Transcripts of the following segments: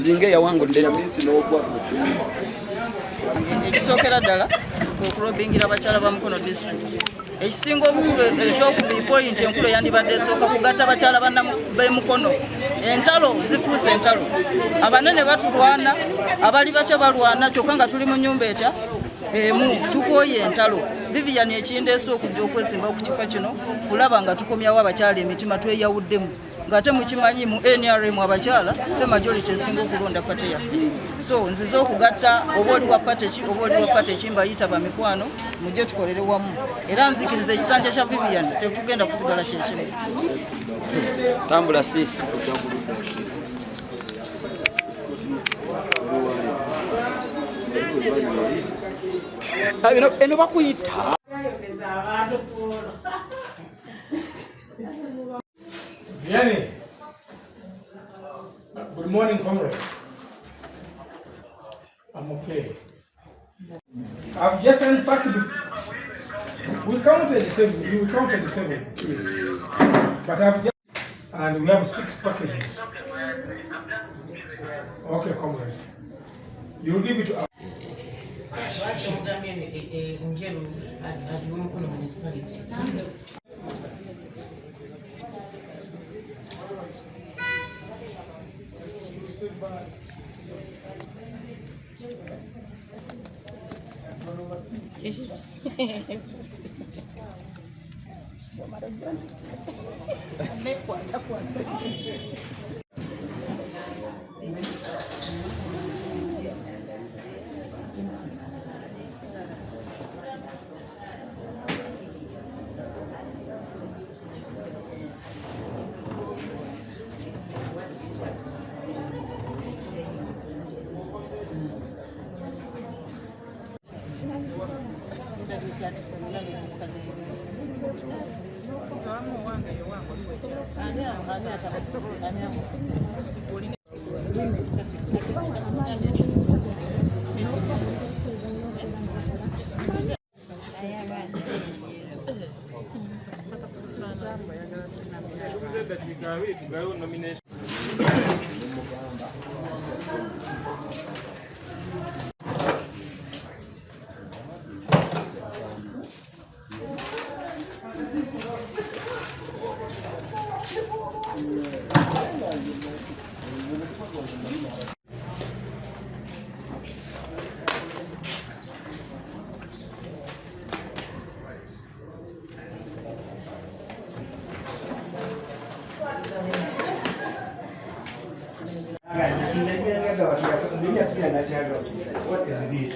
Buzinge yawangudde. Ekisookera ddala kwe kulobingira abakyala ba Mukono District. Ekisinga obukulu ekyokubiri, point enkulu eyandibadde esooka, kugatta abakyala b'emukono. Entalo zifuuse entalo, abanene batulwana, abali batya balwana, kyokka nga tuli mu nyumba etya emu. Tukooye entalo. Vivian, ekindeese okujja okwesimba ku kifo kino kulaba nga tukomyawo abakyala emitima tweyawuddemu, ng'ate mukimanyi mu NRM abakyala fe majority esinga okulonda party yaffe. So nzize okugatta, oba oli wa party ki, oba oli wa party ki, mbayita bamikwano, mujje tukolere wamu. Era nzikiriza ekisanja kya Vivian tetugenda kusigala kyekimu. Tambula siisi. Eno bakuyita. Vianney. Good morning, comrade. I'm okay. I've just unpacked the. We counted seven. You counted seven. Yes. But I've just. And we have six packages. Okay, comrade. You'll give it to us. Ogambye Njeru agiwe Mukono Municipality. What is this?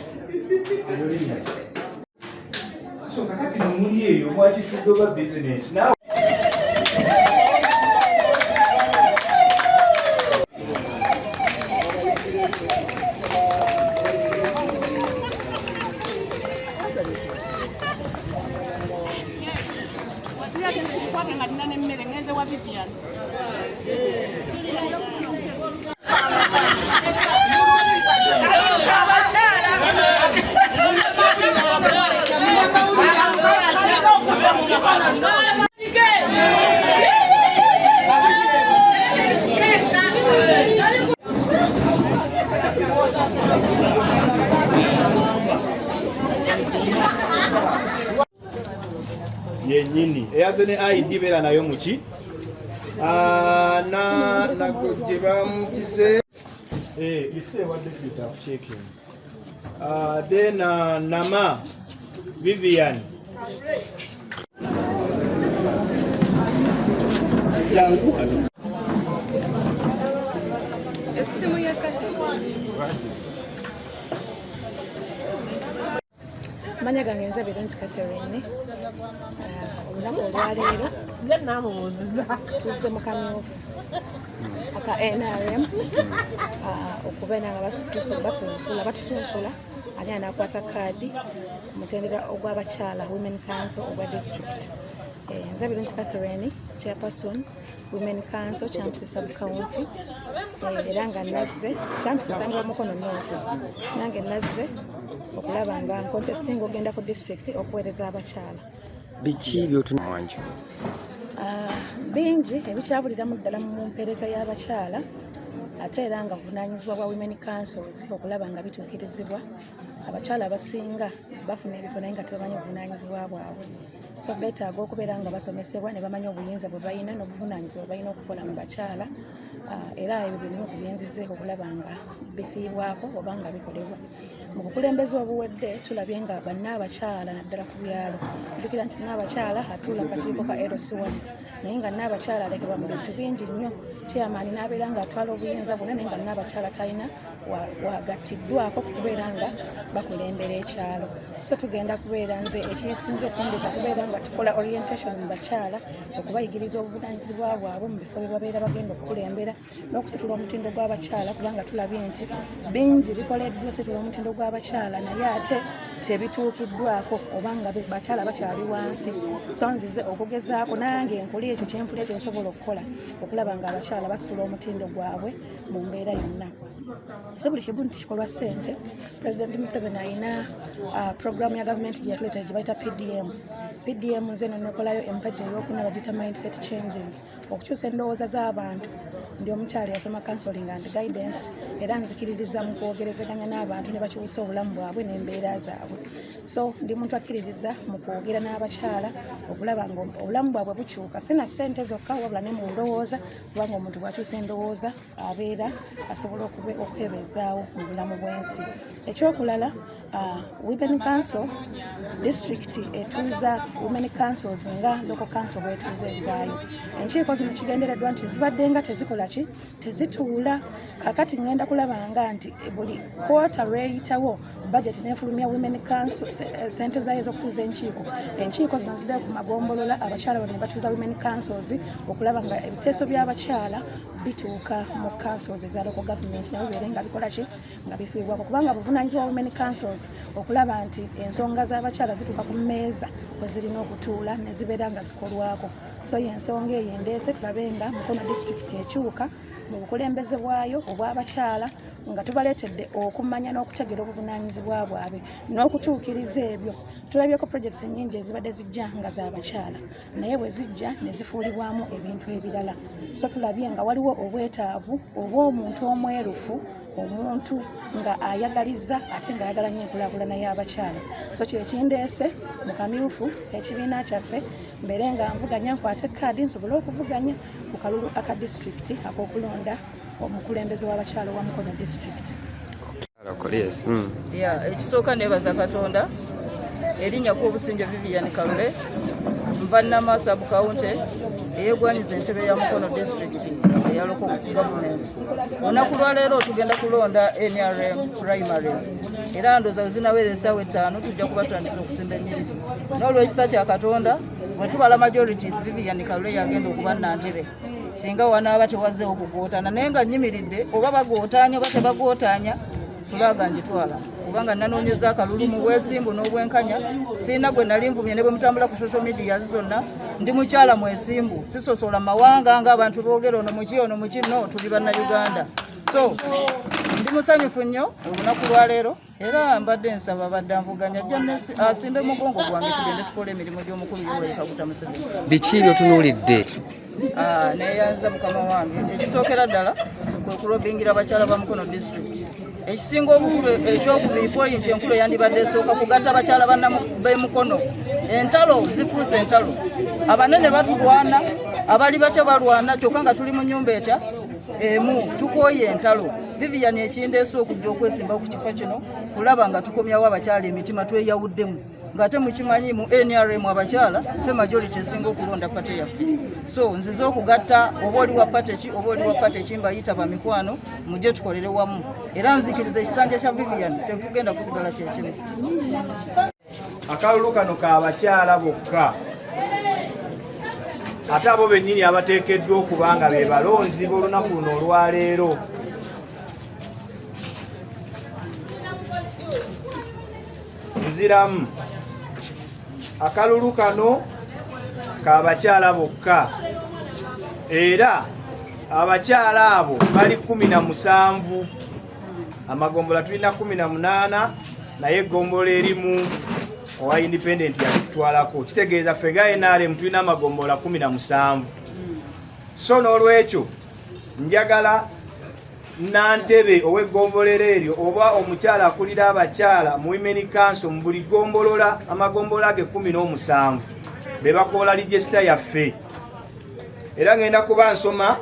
So kakati mumuli eyo mwakifudde oba business naawe? Tukwate nga nina n'emmere ngenze wa Vivian. Yennyini eyaze ne ID beera nayo muki. Ah, na nago gye bamugize. Eh, you what deputy of checking. Then Nama Vivian. Jangu wano. Essimu ya Kati. Amanya gange nze Birungi Catherine. Olunaku olwaleero Nze naamubuuziza. Tuzze mu kamyufu aka NRM okubeera nga basunsula batusunsula ani anaakwata kaadi ku mutendera ogw'abakyala Women Council ogwa district. Nze Birungi Catherine, chairperson Women Council Kyampisi Sub County, era nga nazze Kyampisi esangibwa Mukono North. Nange nazze okulaba nga contesting ogenda ku district okuweereza abakyala. Biki byotunwanjo? Bingi ebikyabuliramu ddala mu mpeereza y'abakyala. Ate era nga buvunaanyizibwa bwa women councils okulaba nga bituukirizibwa. Abakyala abasinga bafuna ebifo naye nga tebamanyi obuvunaanyizibwa bwabwe, so beetaaga okubeera nga basomesebwa ne bamanya obuyinza bwe balina n'obuvunaanyizibwa bwe balina okukola mu bakyala. Era ebyo bye bimu ku byenzize okulaba nga bifiibwako oba nga bikolebwa. Mu bukulembeze obuwedde tulabye nga bannaabakyala naddala ku byalo, jjukira nti nnaabakyala atuula kakiiko ka LC1, naye nga nnaabakyala alekebwa mu bintu bingi nnyo. Chairman n'abeera ng'atwala obuyinza bwonna, naye nga nnaabakyala talina wagattiddwako kubeera nga bakulembera ekyalo. So tugenda kubeera, nze ekisinza okundeeta kubeera nga tukola orientation mu bakyala, okubayigiriza obuvunaanyizibwa bwabwe mu bifo bye babeera bagenda okukulembera, n'okusitula omutindo gw'abakyala, kubanga tulabye nti bingi bikoleddwa ositula omutindo gw'abakyala, naye ate tebituukiddwako oba nga bakyala bakyali wansi. So nzize okugezaako nange nkuli ekyo kyempula ekyo nsobola okukola okulaba nga abakyala basitula omutindo gwabwe mu mbeera yonna. Si buli kimu nti kikolwa ssente. President Museveni alina programu ya gavumenti gye yatuleeta gye bayita PDM. PDM nze nonokolayo empagi eyokuna, bagiyita mindset changing, okukyusa endowooza z'abantu. Ndi omukyala yasoma counseling and guidance, era nzikiririza mu kwogerezeganya n'abantu ne bakyusa obulamu bwabwe n'embeera zaabwe. So ndi muntu akkiririza mu kwogera n'abakyala okulaba nga obulamu bwabwe bukyuka, si na ssente zokka wabula ne mu ndowooza, kubanga omuntu bw'akyusa endowooza abeera asobola okwebezaawo mu bulamu bw'ensi. Ekyokulala, women council district etuuza women councils nga local council bwetuuza ezaayo. Enkiiko zino kigendereddwa nti zibadde nga tezikola ki, tezituula. Kakati ngenda kulaba nga nti buli kwota lweyitawo budget nefulumya women council sente zayo ez'okutuuza enkiiko. Enkiiko zino ziddeyo ku magombolola, abakyala bano ne batuuza women councils okulaba nga ebiteeso by'abakyala bituuka mu councils eza local government, nabo bibeere nga bikola ki, nga bifiibwako, kubanga buvunaanyizibwa women councils okulaba nti ensonga z'abakyala zituuka ku mmeeza we zirina okutuula ne zibeera nga zikolwako. So yensonga eyo endeese, tulabe nga Mukono district ekyuka mu bukulembeze bwayo obw'abakyala, nga tubaleetedde okumanya n'okutegeera obuvunaanyizibwa bwabwe n'okutuukiriza ebyo. Tulabyeko projects nnyingi ezibadde zijja nga z'abakyala, naye bwe zijja ne zifuulibwamu ebintu ebirala. So tulabye nga waliwo obwetaavu obw'omuntu omwerufu, omuntu nga ayagaliza ate ng'ayagala nnyo enkulaakulana y'abakyala. So kyekindeese mu kamyufu ekibiina kyaffe, mbeere nga nvuganya, nkwate kaadi nsobole okuvuganya ku kalulu aka disitulikiti ak'okulonda omukulembeze w'abakyala owa Mukono disitulikiti. Ekisooka nebaza Katonda. Erinnya Kwobusinja Vivian Kalule, nva Nama sub county eyegwanyiza entebe ya Mukono district eya local government. Olunaku lwaleero tugenda kulonda NRM primaries, era ndowooza we zinaweera essaawa 5 tujja kuba tutandise okusimba ennyiriri. N'olwekisa kya Katonda, bwe tubala majorities, Vivian Kalule yagenda okuba nantebe singa wanaaba tewazzeewo kugootana, naye nga nnyimiridde oba bagootaanya oba tebagootaanya, flag ngitwala, kubanga nanoonyeza akalulu mu bwesimbu n'obwenkanya. Sirina gwe nali nvumye. Ne bwe mutambula ku social media zonna, ndi mukyala mwesimbu, sisosola mawanga ng'abantu boogera ono muki, ono muki. No, tuli Bannayuganda. So ndi musanyufu nnyo olunaku lwaleero, era mbadde nsaba badde anvuganya ajja asimbe mugongo gwange, tugende tukole emirimu gy'omukulu Yoweri Kaguta Museveni. Biki byotunuulidde? Neyanza mukama wange. Ekisookera ddala kwe kulobingira abakyala ba Mukono district. Ekisinga obukulu, ekyokubiri, point enkulu eyandibadde esooka, kugatta abakyala b'Emukono. Entalo zifuuse entalo, abanene batulwana, abali batya balwana, kyokka nga tuli mu nyumba etya emu. Tukooye entalo. Vivian ekindeese okujja okwesimba ku kifo kino kulaba nga tukomyawo abakyala emitima. Tweyawuddemu, ng'ate mukimanyi mu NRM abakyala fe majority esinga okulonda party yaffe. So nzize okugatta, oba oli wa party ki, oba oli wa party ki, mbayita bamikwano, mujje tukolere wamu. Era nzikiriza ekisanja kya Vivian tetugenda kusigala kyekimu. Akalulu kano ka bakyala bokka, ate abo bennyini abateekeddwa okuba nga be balonzi b'olunaku luno olwaleero. Nziramu, akalulu kano ka bakyala bokka, era abakyala abo bali 17. Amagombola tulina 18, naye eggombolola erimu owa independent yalitutwalako, kitegeeza ffe nga NRM tulina amagombola 17. So n'olwekyo njagala Nantebe ow'eggombolola eryo oba omukyala akulira abakyala mu Women Council mu buli ggombolola, amagombolola ge 17 be bakoola register yaffe. Era ngenda kuba nsoma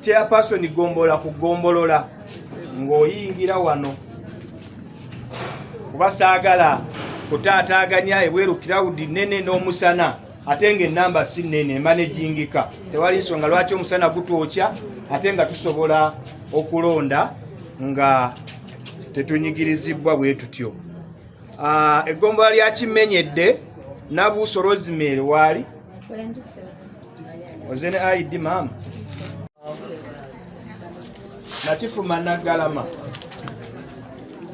chairperson ggombolola ku ggombolola ng'oyingira wano, kuba saagala kutaataaganya ebweru crowd nene n'omusana, ate ng'ennamba si nnene emanejingika. Tewali nsonga lwaki omusana gutwokya ate nga tusobola okulonda nga tetunyigirizibwa bwe tutyo. Eggombolola lya Kimenyedde, Nabuuso Rosemary waali oze ne ID maama. Nakifuma Naggalama,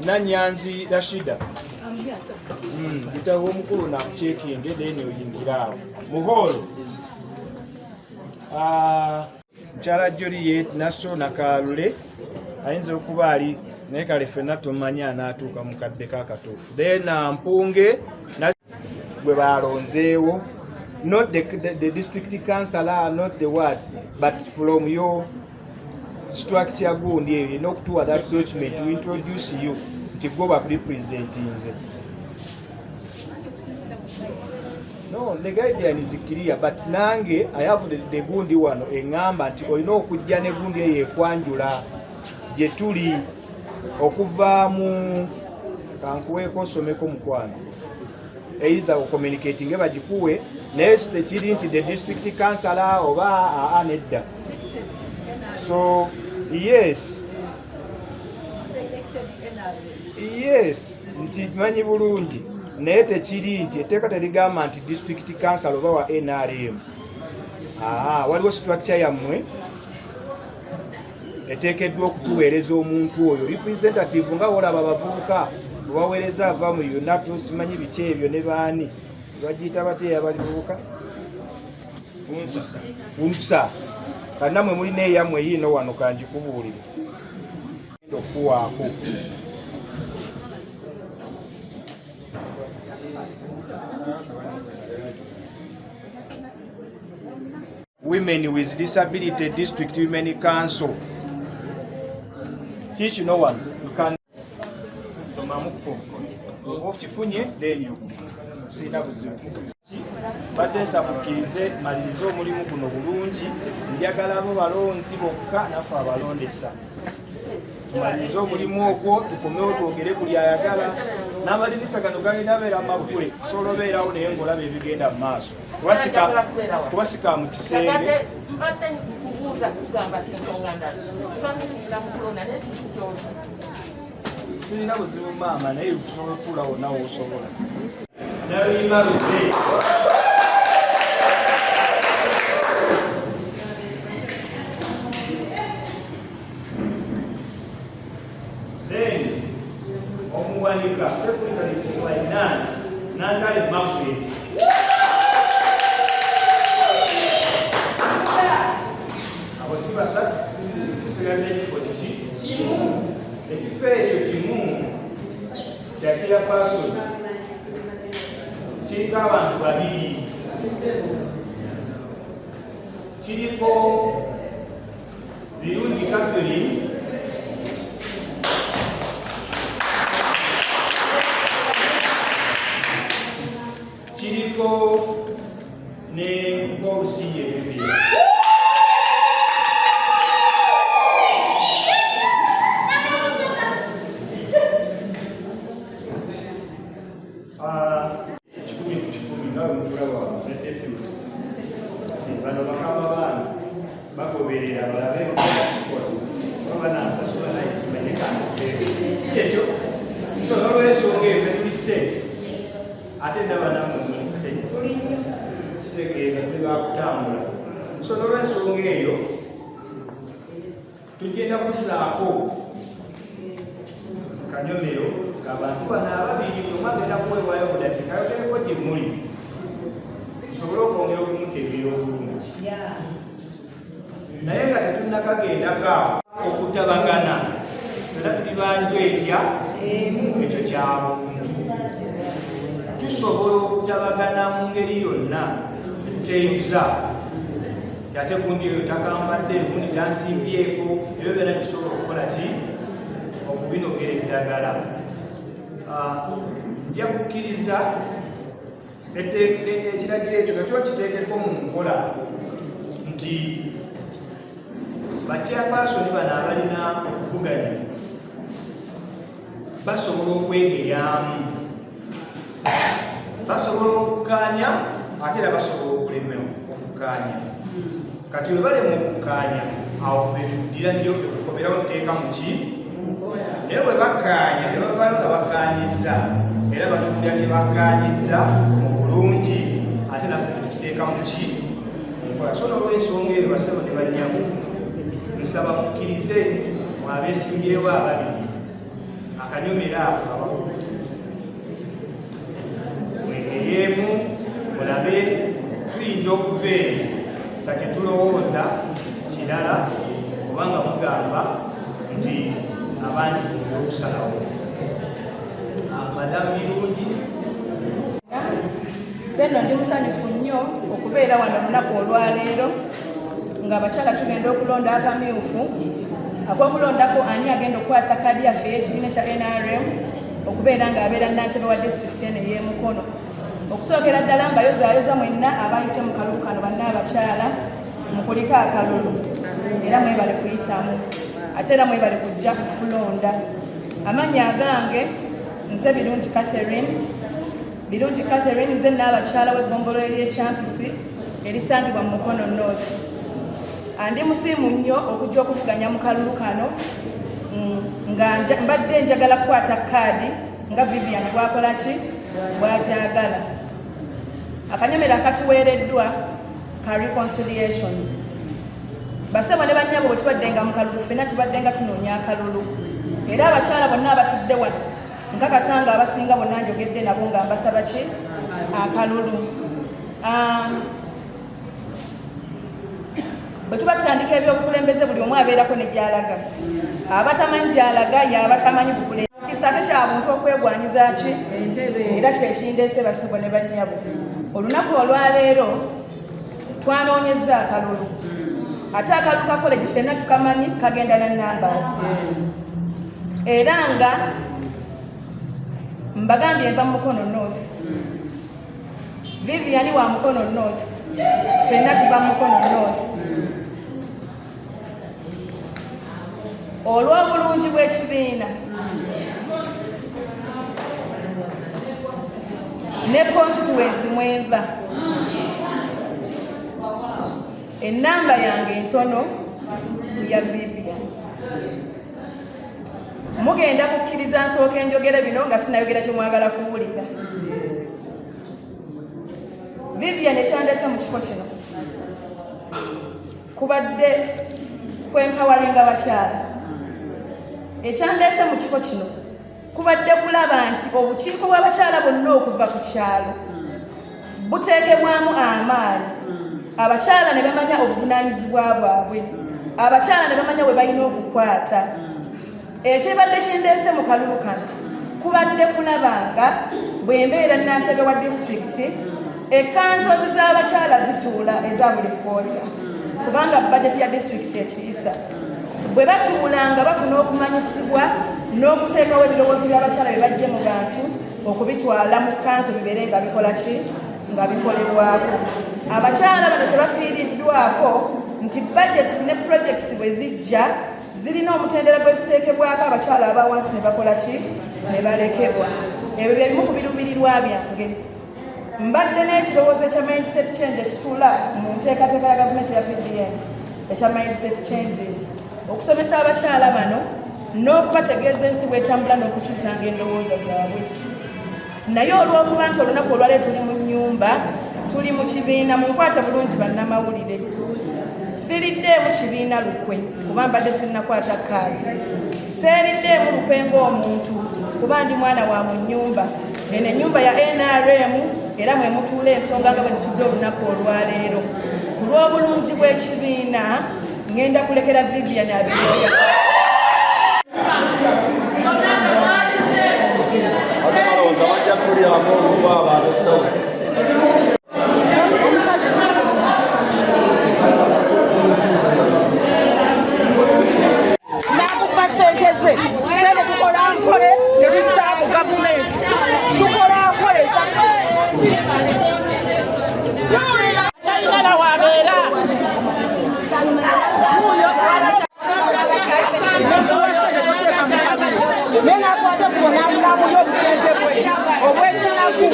Nanyanzi Rashida, gitawo omukulu nakucekinge then oyingira awo muhoolo. Mukyala Juliet Nasso Nakalule ayinza okuba ali naye kale ffenna tumanyi anaatuuka mu kadde kakatuufu. Then Mpunge gwe balonzeewo, not the district councillor, not the what, but from your structure gundi eyo erina okutuwa that document to introduce you nti gwe bakurepresentinze. No, the guideline is clear, but nange I have the gundi wano eŋŋamba nti olina okujja ne gundi eyo ekwanjula gye tuli okuva mu kankuweeko osomeko mukwano eiza ocommunicating bagikuwe, naye si tekiri nti the district councillor oba aa nedda. So yes, nti manyi bulungi, naye tekiri nti etteeka terigamba nti district council oba wa NRM. Aa, waliwo structure yammwe eteekeddwa okutuweereza omuntu oyo representative, nga wolaba abavubuka bwe baweereza ava mu UNATU, simanyi biki ebyo ne baani bagiyita batya abavubuka UNSA. Kannammwe mulina eyammwe yiino wano, kanjikubuulire okuwaako. Women with Disability District Women Council kikino wano. You can somamuko oba okifunye, then you sirina buzibu. Badde nsabukkirize malirize omulimu guno bulungi. Njagala bo balonzi bokka naffe abalondesa tumalirize omulimu ogwo, tukomewo twogere buli ayagala. N'amadirisa gano galina beera maggule, osobola obeerawo naye ng'olaba ebigenda mu maaso, kuba sika mu kisenge. Mbadde nkubuuza kugamba ti nsonga ndala tubamulinda mu kulonda, naye kiki kyoza? Sirina buzibu maama, naye osobola okutuula wonna w'osobola. Naluyimba luze. Then omuwanika, secretary for finance, Nantale Margaret. Abo si basatu, tusigaza ekifo kiki? Ekifo ekyo kimu kya chairperson, kiriko abantu babiri, kiriko Birungi Catherine kiriko ne Paul Sinje Vivian. 100 ku 100 nga bwe mutulaba wano ne deputy. Bano bakama baana bagoberera balabe kikola oba banansasula, naye simanye kanfeewo kyekyo. So nolwensonga eyo ffe tuli set, ate ndaba nammwe muli set, kitegeeza tuli bakutambula. So nolwensonga eyo tugenda kuzaako kanyomero ng'abantu bano ababiri bwe mwagenda kuweebwayo mu dakiika ayogereko gye muli, musobole okwongera okumutegeera obulungi. Naye nga tetunnakagendako awo, okutabagana fena tuli banju etya, ekyo kyabuntu. Tusobola okutabagana mu ngeri yonna teteyuza, ate gundi oyo takambadde, gundi tansimbyeko, ebyo byonna tusobola okuba. okukola ki okubinogera eddagala. Nja kukkiriza ekiragiro ekyo nakyo kiteekeko mu nkola nti bachairperson bano abalina okuvuganya basobola okwegeyaamu, basobola okukkaanya, ate era basobola okulema okukkaanya. Kati bwe balema okukkaanya, awo ffe tuddira nnyo tukomerawo tuteeka mu ki, naye bwe bakkaanya ne bavaayo nga bakkaanyizza, era batuddira kye bakkaanyizza mu bulungi, ate naffe tuteeka mu ki nkola. So n'olwensonga eyo, basebo ne bannyabo, nsaba mukkirize mwabeesimbyewo ababiri akanyomero ako abakutte mwegeyeemu mulabe tuyinza okuva eyo nga tetulowooza kirala, kubanga mugamba nti abandi okusalawo. Madamu Birungi. Nze nno ndi musanyufu nnyo okubeera wano olunaku olwaleero ng'abakyala tugenda okulonda akamyufu ak'okulondako ani agenda okukwata kaadi yaffe ey'ekibiina kya NRM okubeera ng'abeera nnantebe wa disitulikiti eno ey'e Mukono. Okusookera ddala mbayozaayoza mwenna abayise mu kalulu kano, banna abakyala, mukulike akalulu era mwebale kuyitamu, ate era mwebale kujja kulonda. Amannya agange nze Birungi Catherine. Birungi Catherine, nze n'abakyala w'eggombolola ery'Ekyampisi erisangibwa mu Mukono North. Andi musiimu nnyo okujja okuvuganya mu kalulu kano nga mbadde njagala kukwata kaadi nga Vivian bwakola ki bwajagala. Akanyomero akatuweereddwa ka reconciliation. Basebo ne bannyabo, bwe tubadde nga mu kalulu ffenna tubadde nga tunoonya akalulu, era abakyala bonna abatudde wano nkakasa nga abasinga bonna njogedde nabo nga mbasaba ki akalulu. Bwe tuba tutandika ebyobukulembeze, buli omu abeerako ne gy'alaga. Abatamanyi gy'alaga y'aba tamanyi bukulembeze. Ate kya buntu okwegwanyiza ki, era kyekindeese. Basebo ne bannyabo, olunaku olwaleero twanoonyezza akalulu, ate akalulu ka college ffenna tukamanyi kagenda na numbers, era nga mbagambye nva mu Mukono North, Vivian wa Mukono North, ffenna tuva mu Mukono North. Olw'obulungi bw'ekibiina ne constituency mwenva, enamba yange ntono ya Vivian. Mugenda kukkiriza nsooka enjogere bino nga sinayogera kyemwagala kuwulira. Vivian, ekyandese mu kifo kino kubadde kwempoweringa bakyala. Ekyandeese mu kifo kino kubadde kulaba nti obukiiko bw'abakyala bonna okuva ku kyalo buteekebwamu amaanyi, abakyala ne bamanya obuvunaanyizibwa bwabwe, abakyala ne bamanya bwe balina okukwata. Ekibadde kindeese mu kalulu kano kubadde kulaba nga bwe mbeera nnantebe wa disitulikiti, ekansozi z'abakyala zituula eza buli quarter, kubanga bajeti ya disitulikiti ekiyisa. Bwe batuula nga bafuna okumanyisibwa n'okuteekawo ebirowoozo by'abakyala bye bajje mu bantu okubitwala mu kanso bibeere nga bikola ki, nga bikolebwako. Abakyala bano tebafiiriddwako nti budgets ne projects bwe zijja zirina omutendera gwe ziteekebwako, abakyala aba wansi ne bakola ki, ne balekebwa. Ebyo bye bimu ku biruubirirwa byange. Mbadde n'ekirowoozo ekya mindset change ekituula mu nteekateeka ya gavumenti ya PDM ekya mindset change, okusomesa abakyala bano n'okubategeeza ensi bwetambula n'okukyusanga endowooza zaabwe. Naye olw'okuba nti olunaku olwaleero tuli mu nnyumba, tuli mu kibiina, munkwate bulungi bannamawulire, siriddeemu kibiina lukwe kuba mbadde sinnakwata kaadi. Seeriddeemu lukwe ng'omuntu kuba ndi mwana wa mu nnyumba eno, ennyumba ya NRM, era mwe mutuula ensonga nga bwe zitudde olunaku olwaleero. Ku lw'obulungi bw'ekibiina ŋŋenda kulekera Vivian abeere. Ate balowooza bajja tulyamu oluba abantu. Nakupa. Naye nakwata kuno namulamuyo obusente bwe obwekinaku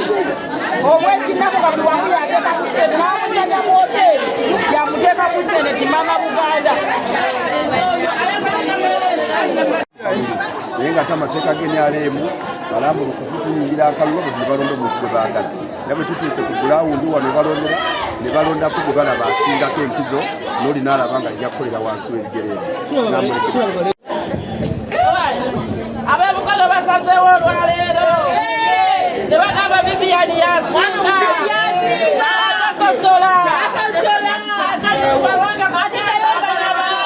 obwekinaku nga buli wamu yateeka ku sente namukyanya mu hoteeri yamuteeka ku sente ti mama Buganda. Naye nga ate amateeka g'NRM malambulukufu, tuyingira akalulu bwe balonda omuntu gwe baagala, era bwe tutuuse ku gulawundi wano balondera ne balondako gwe balaba asingako enkizo, n'oli n'alaba nga ajja kukolera wansi w'ebigere ebyo n'amulekereza. Ab'emukono basazeewo olwaleero ne bagamba Vivian yasinga, atasosola, atayumba n'abantu.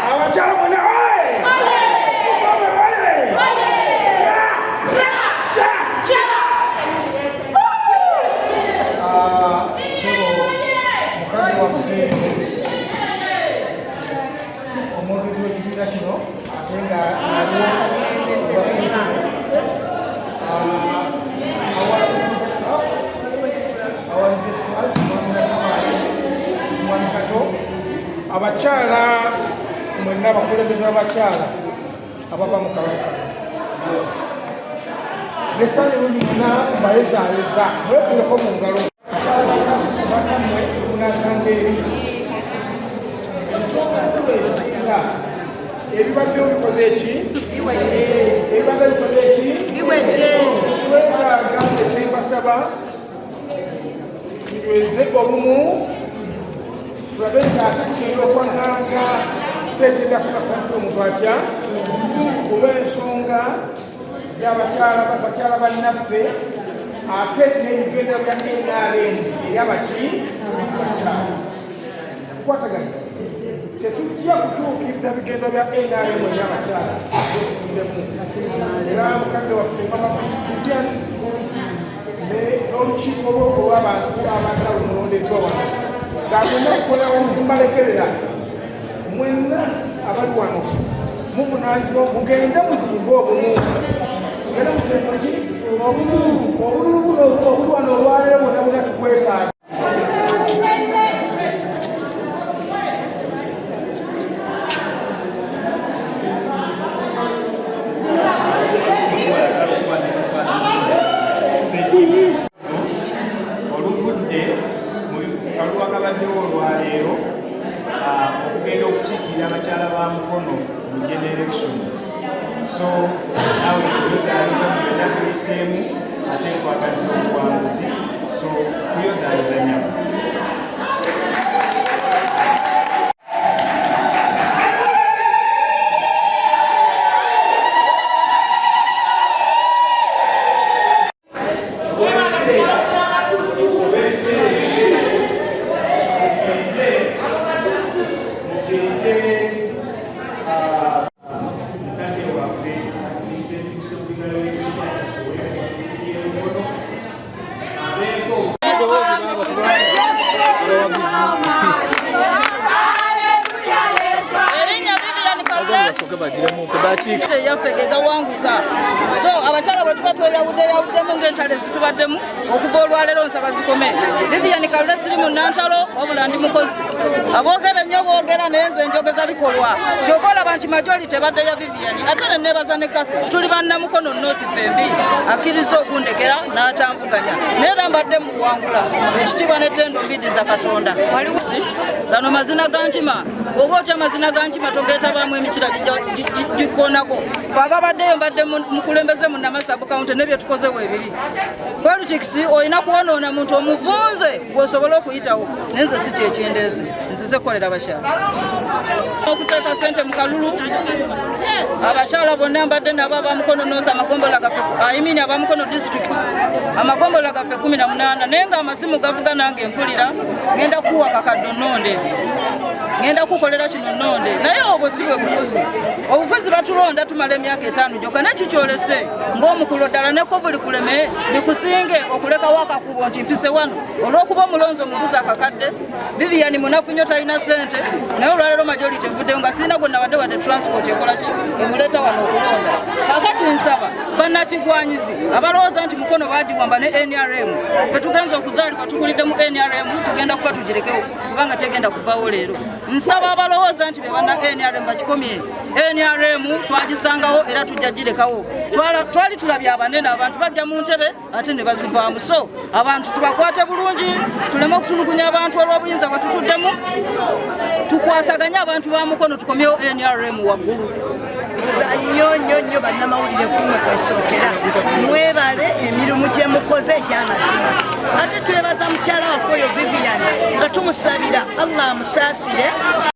Abakyala mwena oye! Oye! Cha! Ssebo mukadde waffe, omwogezi w'ekibiina kino ate nga aliwo obwa ssentebe, our technical staff, our registrars, mwami Nakamaali, mwami Kato, abakyala mwenna, abakulembeze b'abakyala abava mu kabaka, nessanyu lungi mwena mbayozayoza, mwekubeko mu ngalo. Bannammwe munasanga eri ensonga enkulu esinga ebibaddewo bikoze eki, ebibadde bikoze eki. Twetaaga, ekyembasaba, tunyweze obumu, tulabe nti ate tugenda okwaŋŋanga siteegi eddako nga ffe tuli omuntu atya olw'ensonga z'abakyala, bakyala bannaffe, ate n'ebigendera bya NRM eri abaki bakyala. Tukwataganye, tetujja kutuukiriza bigendo bya NRM eri abakyala tuddemu. Era mukadde waffe mama Vivian n'olukiiko lwo olw'abantu abaagala olulondeddwa wano nga mwenna kukola wamu, mbalekerera mwenna abali wano muvunaanyizibwa, mugende muzimbe obumu, mugende muzimbe ki obumu. Obululu buno obuli wano olwaleero bwonna bwonna tukwetaaga. Oluvudde mu kalulu akabaddewo olwaleero, okugenda okukiikirira abakyala ba Mukono mu general election. So naawe kuyozaayoza mu byonna tuyiseemu, ate nkwagaliza obuwanguzi. So kuyozaayoza nyabo. Mukkirize, mukkirize mukadde waffe pulezidenti Kusembigalo w'ekibiina kyaffe Mukono abeeko. Erinnya Vivian Kalule yaffe ge gawanguza. So abakyala bwe tuba tweyawuddeyawuddemu ng'entalo ezitubaddemu okuva olwaleero, nsaba zikome. Vivian Kalule, siri mu nantalo, wabula ndi mukozi. Aboogera ennyo boogera, naye nze njogeza bikolwa. Kyova olaba nti majority ebadde ya Vivian. Ate neneebaza ne Kathy, tuli bannamukono North fembi, akkiriza okundekera n'atanvuganya, naye era mbadde muwangula. Ekitiibwa n'ettendo mbiddiza Katonda. Gano mazina ga nkima, oba otya amazina ga nkima togeetabaamu, emikira gikoonako. Fe ababaddeyo, mbadde mukulembeze mu Namasa County, nebye tukozewo ebiri politics, olina kwonoona muntu omuvunze gweosobole okuyitawo, naye nze si kyekyendeeze. Nzize kukolera bakyala, okuteeka sente mu kalulu. Abakyala bonna mbadde nabo abamukono North, amagombola gaffe, I mean abamukono district, amagombola gaffe 18, naye nga amasimu gavuga nange mpulira ngenda kuwa kakadde ononde. Ngenda kukolera kino nnonde. Naye obwo si bwe bufuzi. Obufuzi batulonda tumala emyaka 5 gyokka, nekikyolese ng'omukulo ddala nekkovu likuleme likusinge okulekawo akakubo nti mpise wano olw'okuba omulonzi omuguzi akakadde. Vivian munafu nnyo, talina ssente, naye olwaleero majority evuddeyo nga sirina gwe nabadde wadde transport ekola ki emuleeta wano okulonda. Kakati nsaba bannakigwanyizi abalowooza nti Mukono bagiwamba ne NRM, fe tugenza okuzaalibwa tukulidde mu NRM, tugenda kufa tugirekewo kubanga tegenda kuvaawo leero. Nsaba abalowooza nti be banna NRM bakikomye. NRM twagisangawo era tujja girekawo. Twali tulabye abanene, abantu bajja mu ntebe ate ne bazivaamu. So abantu tubakwate bulungi, tuleme okutulugunya abantu olw'obuyinza bwe tutuddemu. Tukwasaganye abantu ba Mukono, tukomyewo NRM waggulu. Nnyo nnyo nnyo bannamawulire, kumwe kwesookera, mwebale emirimu gye mukoze egy'amazima. Ate twebaza mukyala waffe oyo Vivian nga tumusabira Allah amusaasire.